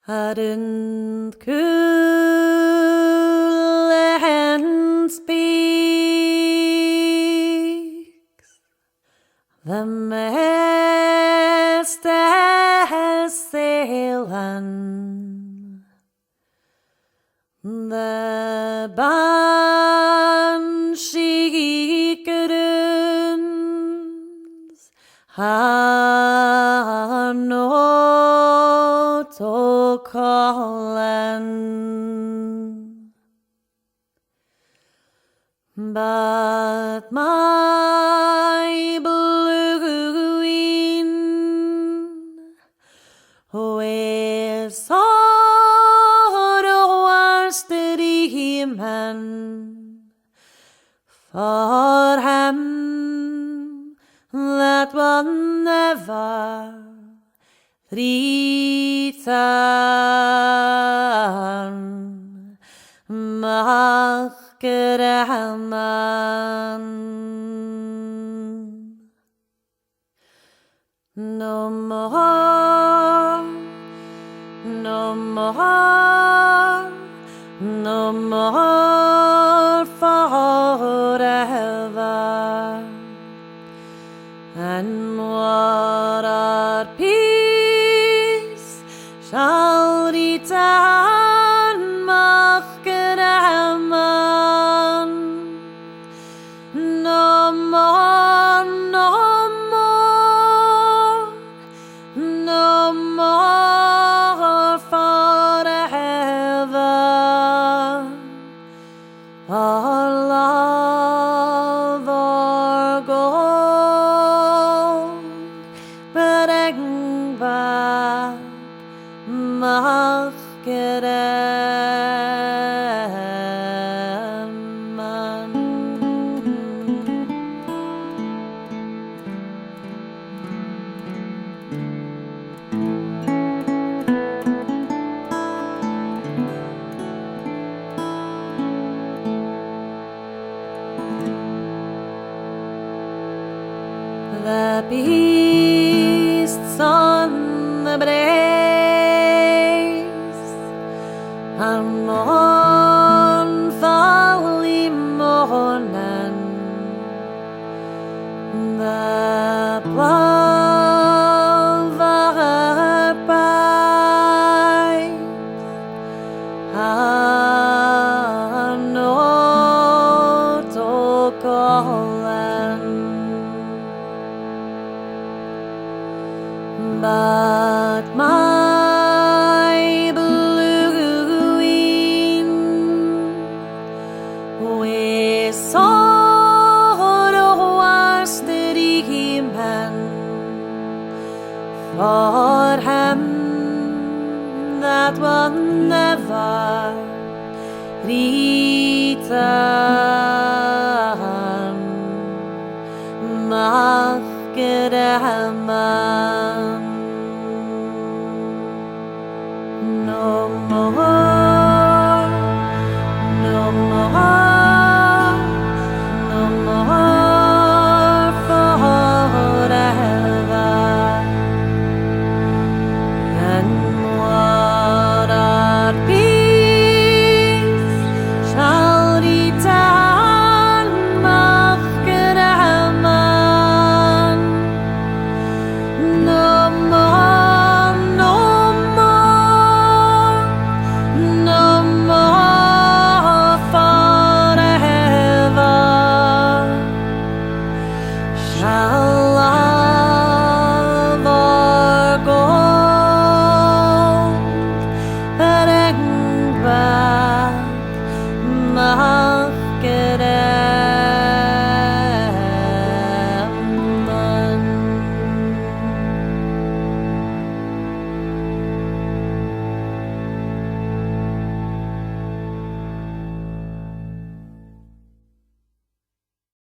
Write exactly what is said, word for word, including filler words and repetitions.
Air an cùl a th' anns bìos bha meas de shaoghal ann, de bhanshee grunn, an otokalan. Bad my blue win, we sorrow was the man for him that will never return, Mac Graham. No more, no more, no more forever. And what our peace shall return, Mac Graham. No more, no more, no more forever. Our love, our gold, bring back Mac Graham. The beasts on the braes are mournfully mourning. The plover pipes an otokalan. But my blue win, we sorrow was the man for him that will never return, Mac Graham. No more, no more, no more forever. And what our peace shall return, Mac Graham. No more, no more, no more forever shall